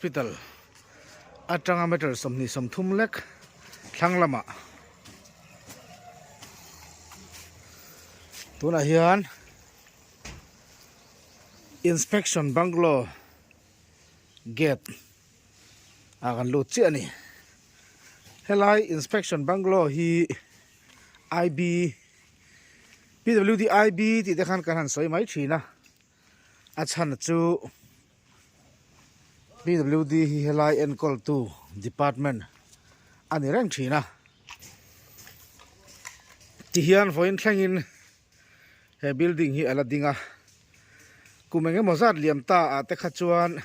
Hospital atanga meter 23 lek thlang lamah tunah hian Inspection Bungalow gate ah kan lut chiah a ni. Helai Inspection Bungalow hi IB PWD IB tih te khan kan han sawi mai thin a, a chhan chu PWD hi helai enkawltu department a ni reng thin a. Tihian vawiin thlengin he building hi a la ding a, kum eng emaw zat liam ta ah te kha chuan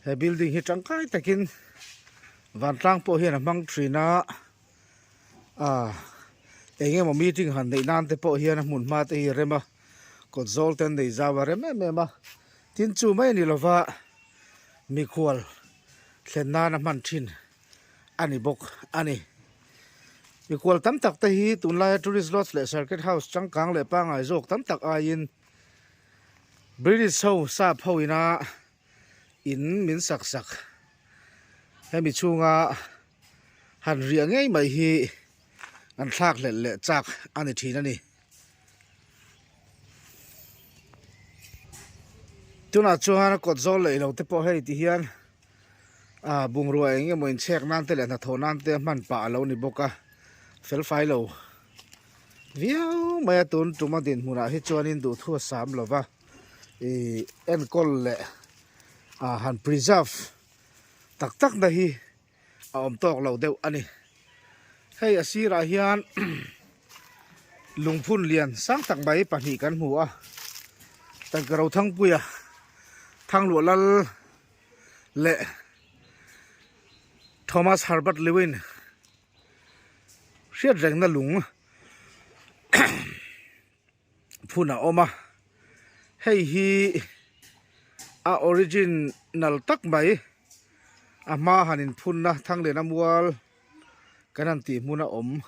he building hi tangkai takin vantlang pawh hian a hmang thin a ah eng emaw meeting han neih nan te pawh hian a hmun hma te hi a rem a kawt zawl te an nei zau a rem em em a tin chu mai a ni lova mikhual thlen nan a hman thin. a ni bawk a ni. Mikual tam tak te hi tunlaia tourist lodge leh circuit house changkang leh pangngai zawk tam tak aiin British ho sap ho ina in min sak sak hemi chhunga han riah ngei mai hi an thlak hlelh leh chak a ni thin a ni. Tunah chuan kawt zawl leh ilo te pawh hei ti hian ah bungrua eng emaw inchhek nan te leh hnathawh nan te hman pah a lo ni bawk a fel fai lo viau mai a tun tuma dinhmunah hi chuanin duhthu a sam lo va ih enkawl leh ah han preserve tak tak na hi a awm tawk lo deuh a ni hei a sirah hian lungphun lian sang tak mai pahnih kan hmu a tangka Rothangpuia Thangluah lal leh Thomas Herbert Lewin hriat rengna lung phun a awm a hei hi a original tak mai a hma han inphunna Thangliana mual kan han tih hmun a awm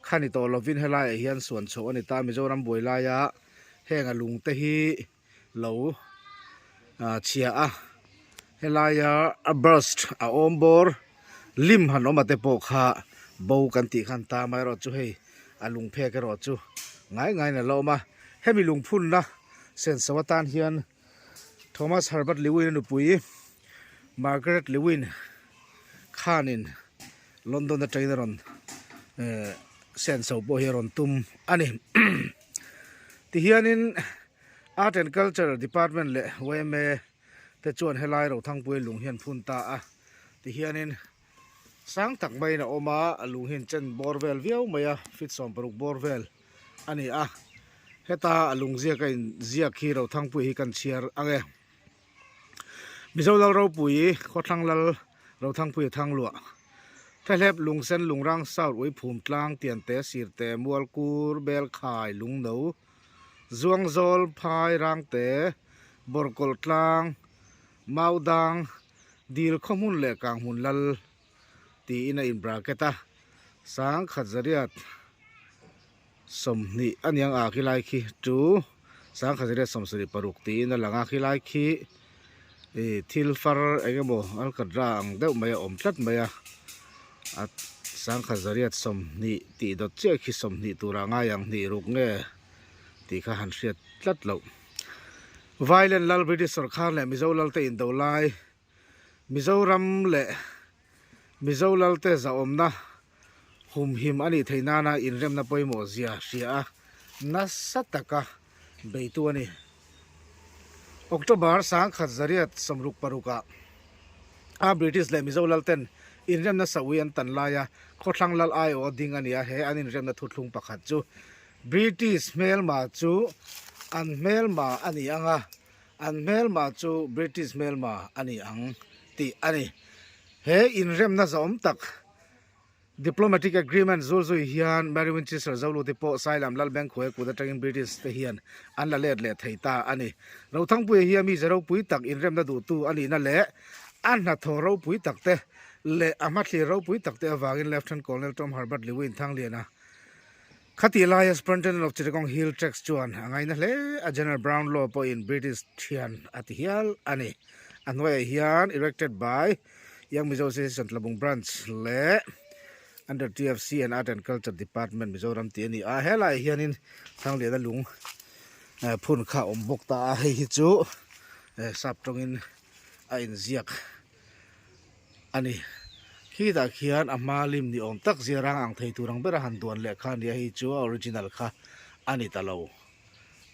kha ni tawh lovin helaiah hian suan chhoh a ni ta Mizoram buai laia heng a lung te hi lo chhia a helaia a burst a awm bawr lim han awm a te pawh kha bo kan tih khan ta amaherawh chu hei a lung phek erawh chu ngai ngaiin a la awm a hemi lungphunna senso atan hian Thomas Herbert Lewin a nupui Margaret Lewin khanin London atangin a rawn eh senso pawh hi a rawn tum a ni tihianin Art and Culture Department leh yma te chuan helai Rothangpuia lung hi an phun ta a tihianin sang tak maiin a awm a a lung hi an chen bawr vel viau mai a feet 16 bawr vel a ni a heta a lung ziak a in ziak hi Rothangpuia hi kan chhiar ang e. Mizo lal ropui khawthlang lal Rothangpuia Thangluah Thlahlep Lungsen Lungrang Saur Ui Phum Tlang Tiante Sirte Mualkur Belkhai Lungno Zuangzawl Phai Rangte Bawrkawlh Tlang Maudang Dil Khawhmun leh Kanghmun Lal tiin a in bracket a Sangkhat Zariat 20 a niang a khilai khi chu 1976 tiin a lang a khilai khi ih thil far eng emaw alkatra ang deuh mai a awm tlat mai a a 1920 tih dawt chiah khi 20 turah ngai ang hnih ruk nge tih kha han hriat tlat loh Vailen lal British sawrkar leh Mizo lal te indo lai Mizoram leh Mizo lal te zahawmna Humhim a nih theih nana inremna pawimawh zia hria a, nasa taka beitu a ni. October 1966 ah British leh Mizo lalten inremna saui an tan laia khawthlang lal aiawh a ding a ni a, he an inremna thuthlung pakhat chu British hmelma chu an hmelma a ni ang a, an hmelma chu British hmelma a ni ang tih a ni. He inremna zahawm tak Diplomatic Agreement zul zui hian Mary Winchester Zolute pawh Sailam Lal Bengkhuai kut atangin British te hian an la let leh thei ta a ni. Rothangpuia hi a mize ropui tak inremna duhtu a nihna leh a hnathawh ropui tak te leh a hmathlir ropui tak te avangin Lieutenant Colonel Tom Herbert Lewin Thangliana Khatih laia Superintendent of Chittagong Hill Tracts chuan a ngaina hle a, General Brownlow pawhin British thian a ti hial a ni. A hnuaiah hian erected by Young Mizo Association Tlabung Branch leh under TFC and Art and Culture Department Mizoram tih a ni a. Helaiah hianin Thangliana lung phun kha a awm bawk ta a, hei hi chu sap tawngin a inziak a ni. Khitah khian a hma lim ni awm tak ziarang ang thei tur ang bera han duan leh kha a ni a, hei chu a original kha a ni ta lo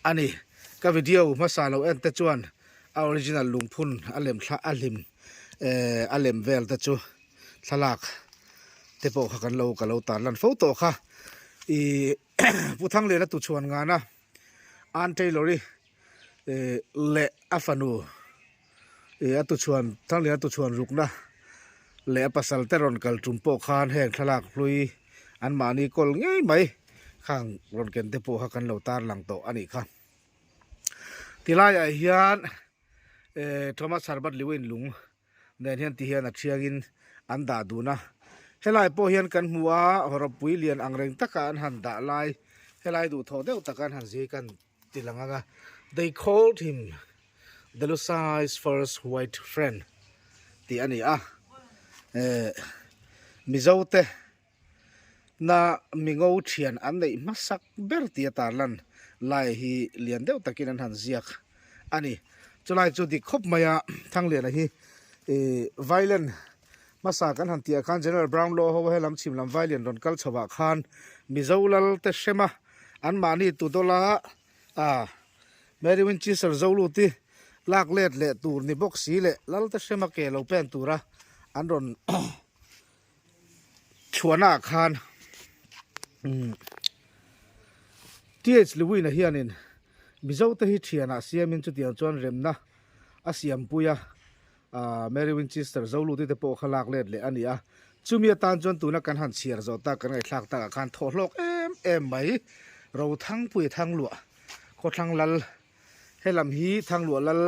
a ni. Ka video hmasa lo en te chuan a original lungphun a lem thla a hlim eh a lem vel te chu thlalak te pawh kha kan lo ka lo tar lan fo tawh kha. Ih Pu Thangliana tuchhuan ngana Ann Taylor-i eh leh a fanu ih a tuchhuan Thangliana tuchhuan rukna leh a pasal te rawn kal tum pawh khan heng thlalak hlui an mahni kawl ngei mai khang rawn ken te pawh kha kan lo tar lang tawh a nih kha. Tilaiah hian eh Thomas Herbert Lewin lung nen hian ti hian a thiangin an dah dun a helai pawh hian kan hmu a hawrawppui lian ang reng taka an han dah lai helai duhthawh deuh taka an han zir kan ti lang ang a they called him the Lusai's first white friend tih a ni a eh Mizo te na mingo thian an neih hmasak ber tih a tarlan lai hi lian deuh takin an han ziak a ni. Chulai chu dik khawp mai a, Thangliana hi ih violent hmasa kan han tih ah khan General Brownlow ho helam chhim lam violent rawn kal chho ah khan Mizo lal te hrem a, anmahni tu dawla ah Mary Winchester Zoluti lak let leh tur ni bawk si leh lal te hrem a ke lo pen tura an rawn Chhuahnaah khan TH Lewin-a hianin Mizote hi thianah siamin chutiang chuan remna a siampui a, Mary Winchester Zoluti te pawh kha lak let leh a ni a. Chumi atan chuan tuna kan han chhiar zawh tak kan ngaihthlak takah khan thawhhlawk em em mai Rothangpuia Thangluah khawthlang lal Helam hi Thangluah lal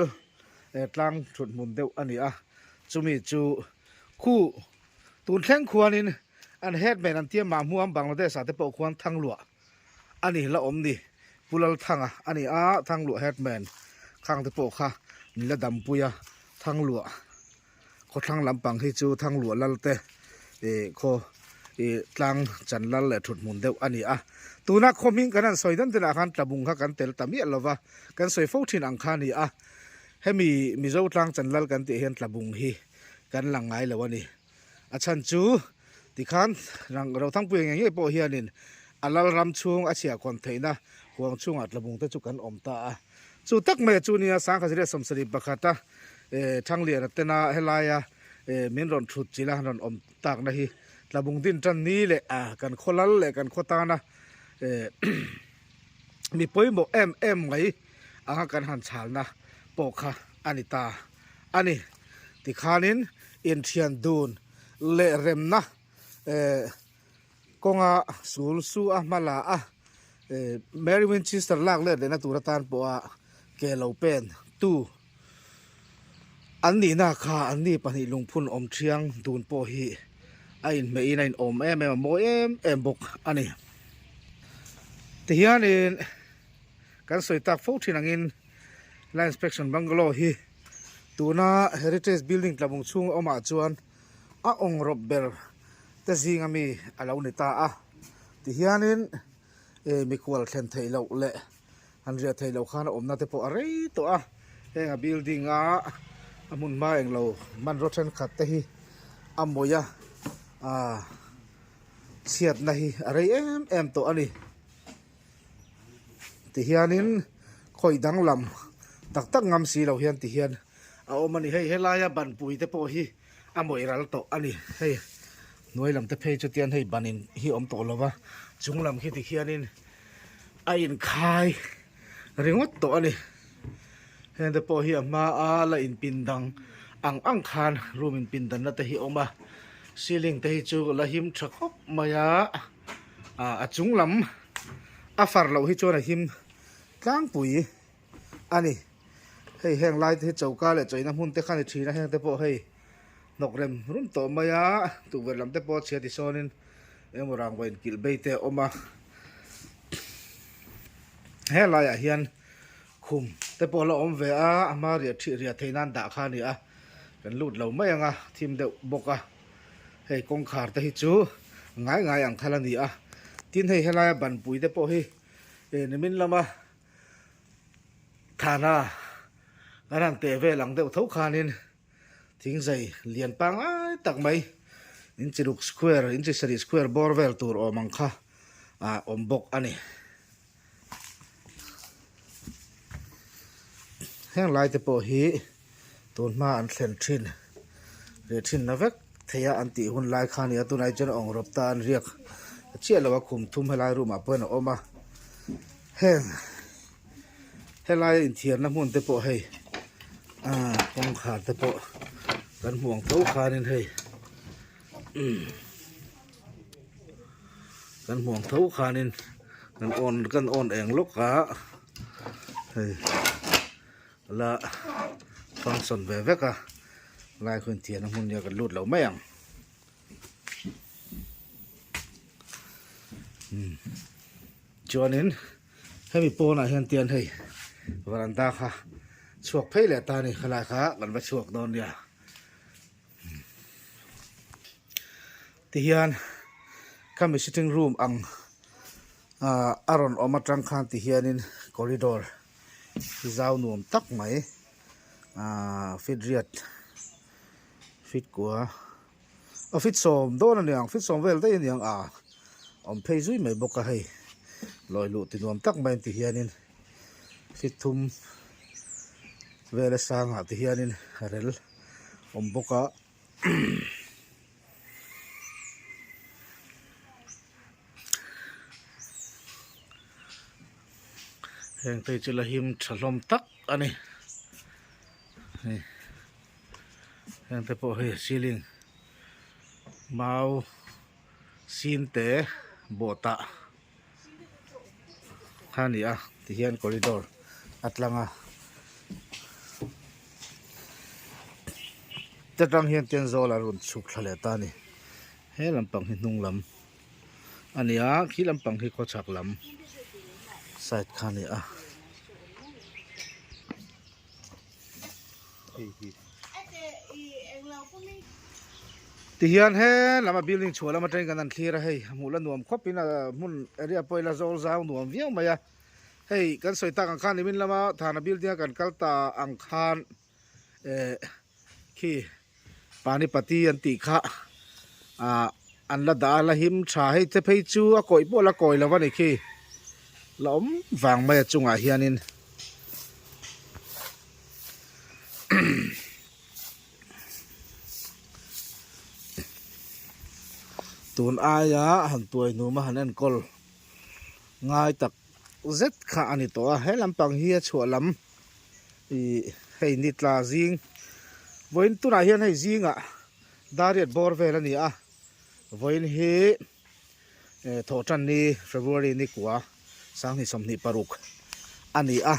tlang thut hmun deuh a ni a, chumi chu khu tun thleng khuanin an headman an tia mah hmuam Bangladesh ah te pawh khuan Thangluah a ni la awm ni, Pu Lalthanga a ni a, Thangluah headman khang te pawh kha min la dampui a, Thangluah. Khawthlang lampang hi chu Thangluah lal te ih khaw ih tlang chan lal leh thut hmun deuh a ni a. Tuna khaw hming kan han sawi dan danah khan Tlabung kha kan tel ta miah lo va, kan sawi fo thin ang kha a ni a. Hemi Mizo tlang chan lal kan tih hian Tlabung hi kan lang ngai lo a ni. A chhan chu tikhan Rothangpuia ngei ngei pawh hianin a lal ram chhung a chhiahkhawn theihna huang chhungah Tlabung te chu kan awm ta a. Chu tak mai chu nia Sangkhaziria 71 a Thangliana tena helaia min rawn thut chilh a rawn awm takna hi Tlabung din tan ni leh kan khaw lal leh kan khaw tana mi pawimawh em em mai anga kan han chhalna pawh kha a ni ta a ni. Tikhanin inthian dun leh remna kawnga sul su a hma la a Mary Winchester lak let lehna tur atan pawha ke lo pen tu an nihna kha an ni pahnih lungphun awm thiang dun pawh hi a inhmeh in a inawm em em a mawi em em bawk a ni. Tihianin kan sawi tak fo thin angin Line Inspection Bungalow hi tuna Heritage Building tlabung chhunga awmah chuan a awng rawp ber te zinga mi a lo ni ta a tihianin eh mikhual thlen theih loh leh han riah theih loh khan a awmna te pawh a rei tawh a heng a building a a hmun hma englo hmanraw thenkhat te hi a mawi a ah chhiatna hi a rei em em tawh a ni tihianin khawih danglam tak tak ngam si lo hian tihian a awm a ni hei helaia banpui te pawh hi a mawih ral tawh a ni hei hnuai lam te phei chu tian hei ban in hi awm tawh lo va chung lam khi tikhianin a inkhai ringawt tawh a ni heng te pawh hi a hma a la inpin dang ang ang khan room inpin danna te hi a awm a ceiling te hi chu la him tha khawp mai a ah a chung lam a far loh hi chuan a him tlangpui a ni. Hei heng lai te hi choka leh chawina hmun te kha ni thin a heng te pawh hei hnawk rem rum tawh mai a tukverh lam te pawh a chhia ti sawnin engemaw rangva inkilh bei te a awm a helaiah hian khum te pawh a la awm ve a a hma riah thih riah theih nan dah kha a ni a. Kan lut lo mai ang a, thim deuh bawk a. Hei kawngkhar te hi chu ngai ngai ang kha la ni a. Tin hei helaia banpui te pawh hi nimin lama thana kan han teh vel ang deuh tho khanin thingzai lian pangngai tak mai inchi ruk square inchi sarih square bawr vel tur awm ang kha a awm bawk a ni. Heng lai te pawh hi tun hma an thlen thin leh thin na vek thei a an tih hun lai kha a ni a tunah hi chuan a awng rawp ta an riak chiah lo a khum thum helai room ah pawh hian a awm a heng helai a inthiarna hmun te pawh hei ah kawngkhar te pawh kan hmuh ang tho khanin hei umm. Kan hmuh ang tho khanin kan on kan on eng lawk a hei la function ve vek a lai khuan thian a hmun nia kan lut lo mai ang umm chuanin hemi pawnah hian tian hei varanda kha chhuak phei leh ta a ni khalai kha kan va chhuak dawn nia. Tihian khami sitting room ang ah a rawn awm atang khan tihianin corridor hi zau nuam tak mai ah feet riat feet kua aw feet sawm dawn a niang feet sawm vel daih a niang ah awm phei zui mai bawk a hei lawi luh ti nuam tak mai tihianin feet thum vela sangah tihianin rel. awm bawk a heng te chu la him tha hlawm tak a ni hei heng te pawh hei ceiling mau sin te bawh tah kha a ni a tihian corridor a tlang a ta tang hian Thenzawl a rawn chhuk thla leh ta a ni he lampang hi hnung lam a ni a khi lampang hi khawchhak lam side kha a ni a. Tihian he lama building chhuah lam atangin kan han thlir a hei hmuh la nuam khawp in a hmun area pawh ila zawl zau nuam viau mai a hei kan sawi tak ang khan nimin lama thana building a kan kal ta ang khan eh khi panipati an tih kha ah an la dah a la him tha hei te phei chu a kawih pawh la kawi lo a ni khi la awm vang mai a chungah hianin. Tun aia han tuai hnum a han enkawl ngai tak zet kha a ni tawh a he lampang hi a chhuah lam ih hei ni tla zing vawiin tunah hian hei zingah dariat bawr vel a ni a vawiin hi Thawhtan ni February ni kua 2026 a ni a,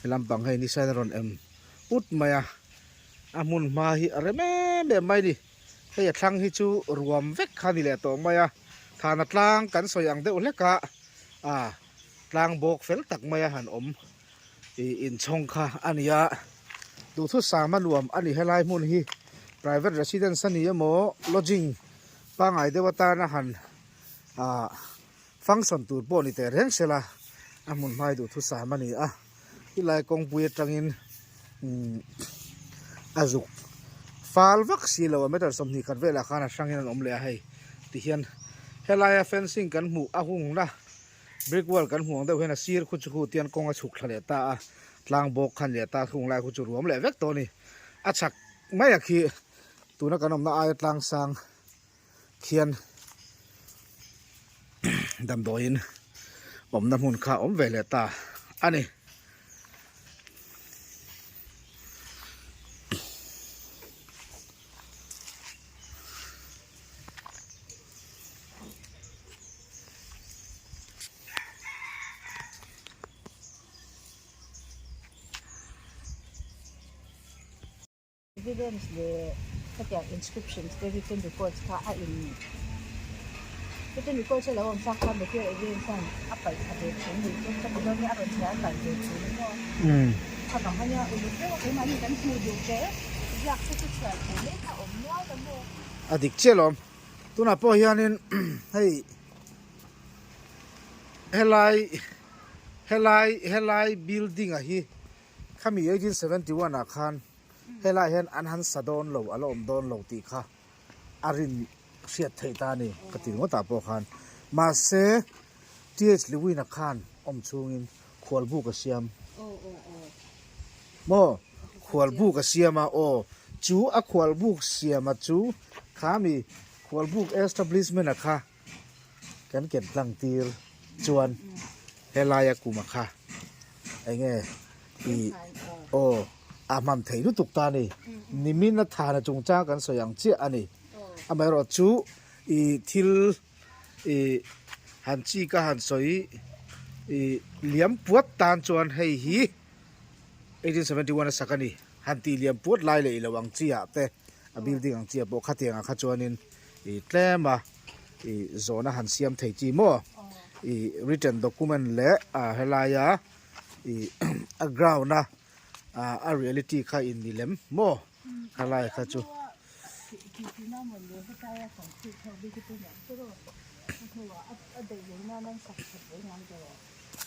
he lampang hei nisa in a rawn em put mai a, a hmun hma hi a rem em em mai a ni. Hei a thlang hi chu ruam vek kha a ni leh tawh mai a, thana tlang kan sawi ang deuh hlek a, ah tlang bawk fel tak mai a han awm ih inchhawng kha a ni a, duhthusam a nuam a ni helai hmun hi private residence a ni emaw lodging Pangai deuh atana han ah function tur pawh ni teh reng sela a hmun hmai duh thusam a ni a helai kawngpui atangin umm a zuk fal vak si lo a meter 20 khat velah khan a hrangin an awm leh a hei tihian helaia fencing kan hmuh a hungna brick wall kan hmuh ang deuh hian a sir khu chu khu tian kawng a chhuk thla leh ta a tlang bawk khan leh ta thung lai khu chu ruam leh vek tawh a ni a chhak mai a khi. Tuna kan awmna aia tlang sang khian damdawiin awmna hmun kha a awm ve leh ta a ni. Evidence leh hetiang inscriptions te written records kha a in written records a lo awm sak kha material evidence hian a paih thla ve thin ni chu chumi dawn hi a rawn chhiar kal ve thin maw kha vang ania uluk deuh a keimahni kan hmuh duh che. Inziak te chu chhiar thei mai kha awm nual a maw? A dik chiah lawm. Tunah pawh hianin hei helai helai helai building ah hi khami 1871 ah khan helai hian an han sa dawn lo a la awm dawn lo tih kha a rin hriat theih ta a ni ka ti ringawt ah pawh khan. Mahse TH Lewin-a khan awm chhungin khualbuk a siam. Maw? Khualbuk a siam a, aw. Chu a khualbuk siama chu kha mi khualbuk establishment-a kha kan ken tlang tir chuan helaia kuma kha enge i aw a hman thei lutuk ta a ni. Nimin a thana chungchang kan sawi ang chiah a ni. Amaherawhchu chu i thil I han chi ka han sawi i liam puat tan chuan hei hi 1871 a sak a ni. Han tih liam puat lai leh ilo ang chi ah te a building ang chi ah pawh khatiang ah kha chuanin i tlem a i zawhna han siam thei chi maw i written document leh a helaia i a ground a a reality kha in ni lem maw khalai kha chu.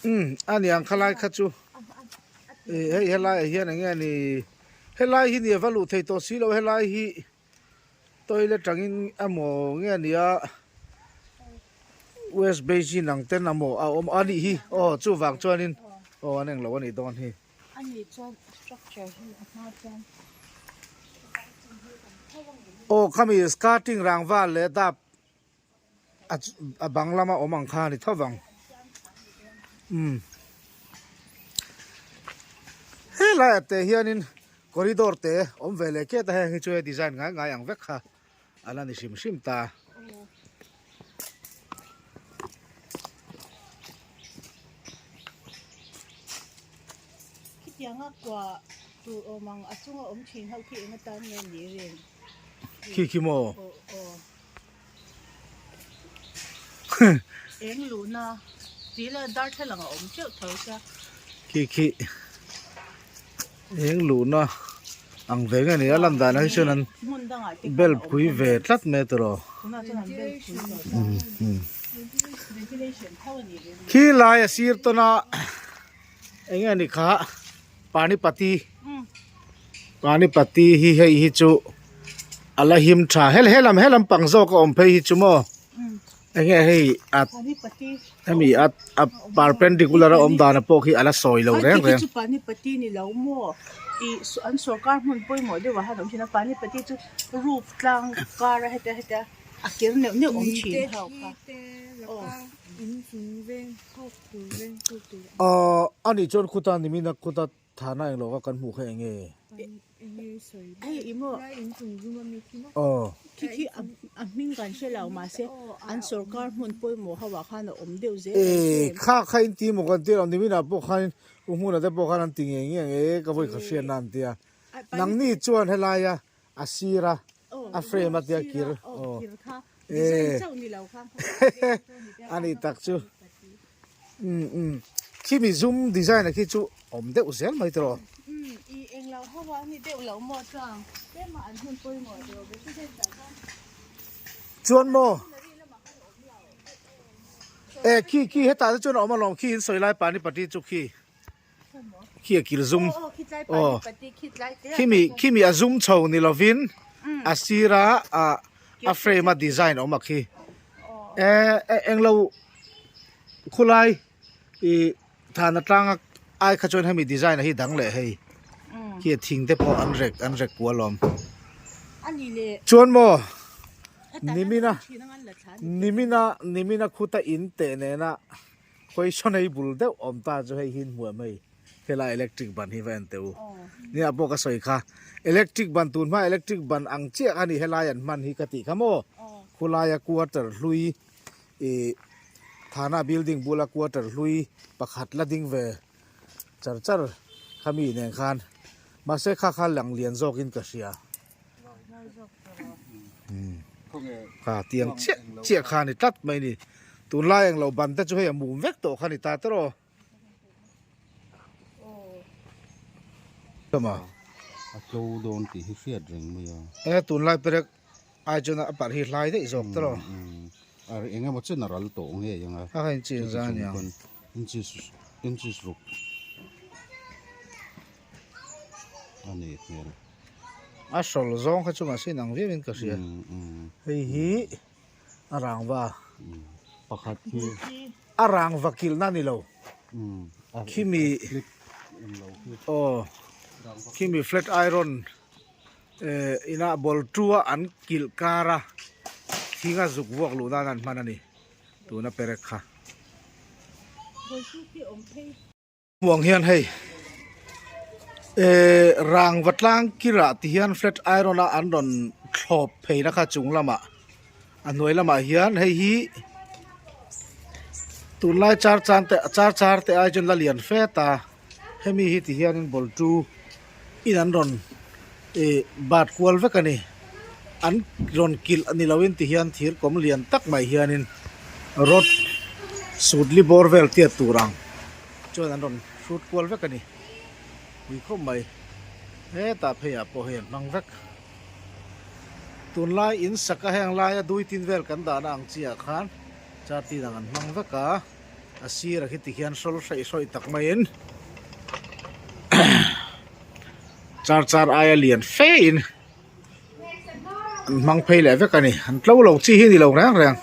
Umm a niang khalai kha chu ih hei helai ah hian eng nge ni helai hi nia va luh thei tawh si lo helai hi toilet angin emaw nge nia west basin ang ten emaw a awm a nih hi aw chuvang chuanin aw an englo a nih dawn hi. A nih chuan structure hi a hma chuan Aw khami skirting rangva leh dap a bang lama awm ang kha a ni tho vang. Umm helaiah te hianin corridor te awm ve leh ket a heng hi chu he design ngai ngai ang vek kha a la ni hrim hrim ta. Khitianga kua tur awm ang a chunga awm thin ho khi eng atan nge ni rin? Khi khi maw? Aw aw. Eng luhna tih la darthlalang a awm teuh tho sia. Khi khi eng luhna ang ve nge ni a lan dan ah hi chuan an bel phui ve tlat mai tawh. Khi lai a sir tawn a eng nge ni kha panipati panipati hi hei hi chu a la him tha hel helam helam pang zawk a awm phei hi chu maw eng nge hei a hemi a a perpendicular a awm dan pawh khi a la sawi lo reng reng. Panipati ni lo maw ih an sorkar hmun pawimawh deuh ah han awm thin a panipati chu roof tlang kar a heta heta a kir neuh neuh awm thin ho kha aw. Aw anih chuan khuta nimina khuta Thana eng lo kha kan hmuh kha eng nge? Hei i maw? Aw. Khi khi a hming kan hre lo mahse an sorkar hmun pawimawh ho ah khan a awm deuh zel E kha kha in ti maw kan ti lo nimin ah pawh khan u hmun ah te pawh khan an ti ngei ngei ang e ka vawi kha hriat na an ti a. Nangni chuan helai a a sir a a frame a tia kir aw e a ni tak chu. Umm umm khimi zum design a khi chu awm deuh zel mai tawh. Umm i englo ho a ni deuh lo maw chuang tlema an hun pawimawh deuh ve chu hei tah chuan. Chuan maw e khi khi hetah te chuan a awm alawm khi in sawi lai pani pati chu khi khi a kil zum aw khimi khimi a zum chho ni lovin a sira ah a frame a design awm a khi e englo khulai ih thana tlanga ai kha chuan hemi design a hi dang leh hei khi a thing te pawh an rek an rek kual awm chuan maw nimina nimina nimina khuta in teh nena Question ei bul deuh awm ta chu hei hi hmuh em hei helai electric ban hi va en teh u nia pawh ka sawi kha electric ban tun hma electric ban ang chiah a ni helai an hman hi ka tih kha maw khulaia quarter hlui ih thana building bula quarter hlui pakhat la ding ve char char kha mi nen khan mahse kha kha lang lian zawkin ka hria. Kha tiang chiah chiah kha a ni tlat mai a ni tunlai ang lo ban te chu hei a mum vek tawh kha a ni ta tawrh aw. A tlo dawn tih hi hriat reng mai a. E tunlai perek ai chuan a parh hi hlai daih zawk ta lo. A eng emaw chen a ral tawh ngei ang a. A kha inchi in zan aniang. Inches inches ruk a nih hmel. A hrawl zawng kha chu mahse inang viau in ka hria. Hei hi a rangva. Pakhat hi. A rangva kilhna a ni lo. Khimi aw khimi flat iron eh ina ball tua an kilh kar a thing a zuk vuak luh nan an hman a ni tuna perek kha. Muang hian hei eh rangva tlang kirah ti hian flat iron a an rawn thlawp phei na kha chung lamah a hnuai lamah hian hei hi tunlai char chan te char char te ai chuan la lian fe ta hemi hi ti hianin ball tu in an rawn ih bat kual vek a ni an rawn kilh a ni loin ti hian thir kawm lian tak mai hianin rod sut li bawr vel tiat tur ang chuan an rawn hrut kual vek a ni pui khawp mai hetah phei ah pawh hei an hmang vek tunlai in sak a heng laia dui tin vel kan dahna ang chi ah khan char tin ang an hmang vek a. A sirah khi tikhian hrawl hraih hrawih tak maiin char char aia lian fe in an hmang phei leh vek a ni an tlo lo chi hi a ni lo reng reng.